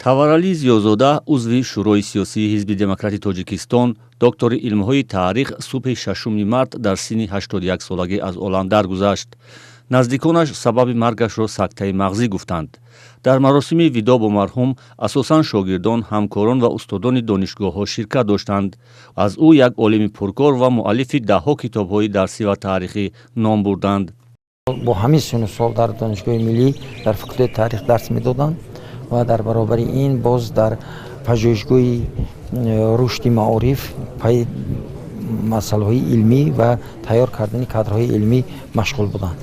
Таваралӣ Зиёзода, узви Шӯрои сиёсии Ҳизби Демократи Тоҷикистон, доктори илмҳои таърих, субҳи 6 март дар синни 81 солагӣ аз олам даргузашт. Наздиконаш сабаби маргашро сактаи мағзӣ гуфтанд. Дар маросими видоъ бо марҳум асосан шогирдон, ҳамкорон ва устодони донишгоҳҳо ширкат доштанд. Аз ӯ як олими пуркор ва муаллифи даҳҳо китобҳои дарсӣ ва таърихӣ ном бурданд. Бо ҳамин сину сол дар Донишгоҳи миллӣ, дар факултети таърих дарс медоданд ва дар баробари ин боз дар пажӯҳишгоҳи рушди маориф пайи масъалаҳои илмӣ ва тайёр кардани кадрҳои илмӣ машғул буданд.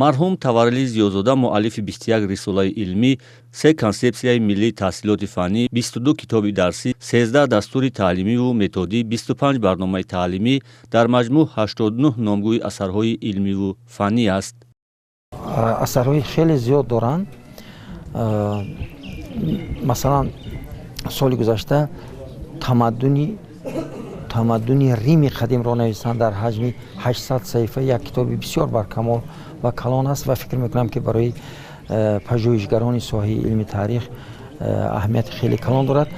Марҳум Таваралӣ Зиёзода муаллифи 21 рисолаи илмӣ, се консепсияи миллии таҳсилоти фаннӣ, 22 китоби дарсӣ, 13 дастури таълимиву методӣ, 25 барномаи таълимӣ, дар маҷмӯъ 89 номгӯи асарҳои илмиву фаннӣ аст. Асарҳои хеле зиёд доранд. Масалан, соли гузашта тамаддуни Рими қадимро нависанд дар ҳаҷми 800 саҳифа. Як китоби бисёр баркамол ва калон аст ва фикр мекунам, ки барои пажӯҳишгарони соҳаи илми таърих аҳамияти хеле калон дорад.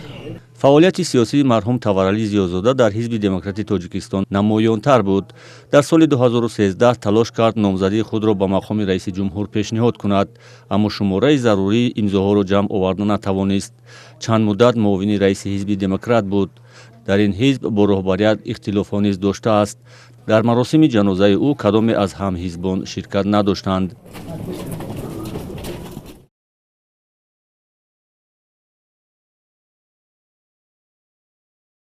Фаъолияти сиёсии марҳум Таваралӣ Зиёзода дар Ҳизби Демократии Тоҷикистон намоёнтар буд. Дар соли 2013 талош кард номзадии худро ба мақоми раиси ҷумҳур пешниҳод кунад, аммо шумораи зарурии имзоҳоро ҷамъ оварда натавонист. Чанд муддат муовини раиси Ҳизби Демократ буд. Дар ин ҳизб бо роҳбарият ихтилофҳо низ доштааст. Дар маросими ҷанозаи ӯ кадоме аз ҳамҳизбон ширкат надоштанд.